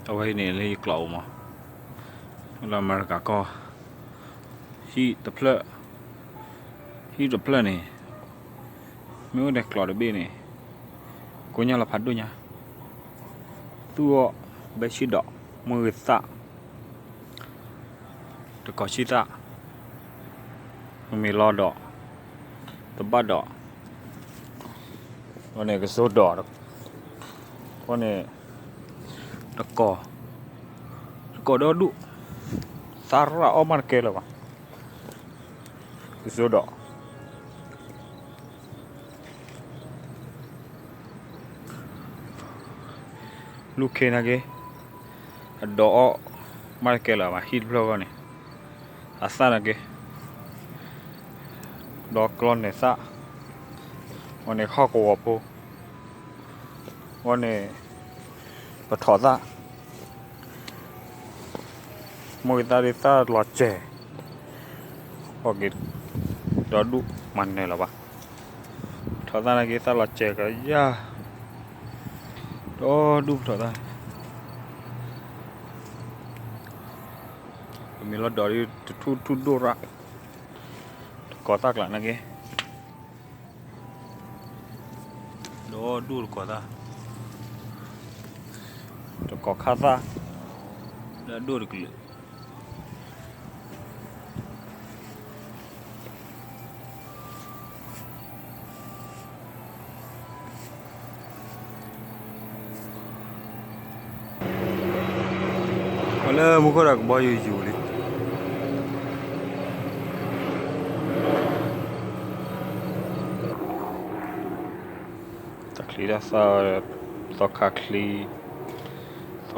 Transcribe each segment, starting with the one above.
အဝဲအံၤန့ၣ်လၢယကျိာ်အိၣ်မး, လၢအမဲရကၤကီၢ်, ဟံၣ်တဖျၢၣ်, ဟံၣ်တဖျၢၣ်န့ၣ် မ့ၢ်အိၣ်ဒီးကျိာ်တဘ့ၣ်န့ၣ် ကိညၢ်လီၤဖးဒိၣ်ညါ, သူၣ်အီၣ်ဘဲဆံၣ်ဒီး မုၢ်ဂ့ၤသၣ် တကိးဆံၣ်သၣ်, မ့ၢ်လီၤဒီး တဘၣ်ဒီး အဃိန့ၣ်ကစိၤဒီး, အဃိန့ၣ် တကိး, တကိးဒီဒူၣ်, သၣ်ရၣ်အီၣ်မးတကဲလၢၤဘၣ်, ကစိၤဒီး လူၢ်ခ့နာ်က့, အဒီးအီၣ်မးတကဲလၢၤဘၣ် ဟံၣ်တဖျၢၣ်အဂီၢ်န့ၣ်, အသၣ်နာ်က့, ဒီးကျီၢ်န့ၢ်သၣ်, အဃိန့ၣ်ဟီၣ်ကဝီၤဖိ, အဃိန့ၣ် ပထီၣ်သၣ်, မ့ၢ်ဂ့ၤသၣ်ဒ်သၣ်လီၤစဲၤ, အီၣ်က့ၤ ဒီဒူၣ်မၤနၢၤလၢၤဘၣ်, ထီၣ်သၣ်နာ်က့သၣ်လီၤစဲၤကယၤ, ဒီဒူၣ်ပထီၣ်သၣ်, ပမ့ၢ်လီၤဒီးဒ်တထူၣ်ထူၣ်ဒိၣ်ရၣ်, တကိးသၣ်ကျးနာ်က့, ဒီဒူၣ်တကိးသၣ်, တကိးခါသၣ်, လၢအဒိၣ်တကလုာ် ပှၤလၢမူခိၣ်ဒီးကဘီယူၤယူၤလံ, တၢ်ချံတၢ်သၣ်, သီခါချံ, သီ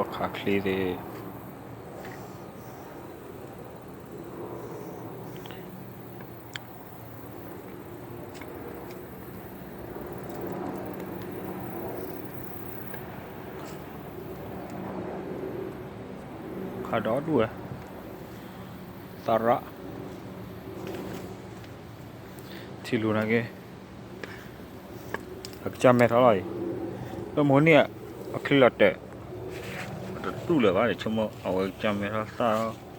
ခါချံသ့ၣ် ခါဒီဒူၣ်ဝဲ, သၣ်ရၣ်, ထံလူၤနာ်က့, အကစၢ်မဲထီၣ်လီၤအံၤ, လၢမဟိန့ၣ် အချံလီၤတၢၢ်, တတူၢ်လၢၤဘၣ် ဆိကမိၣ် အဝဲကစၢ်မဲထီၣ်သၣ်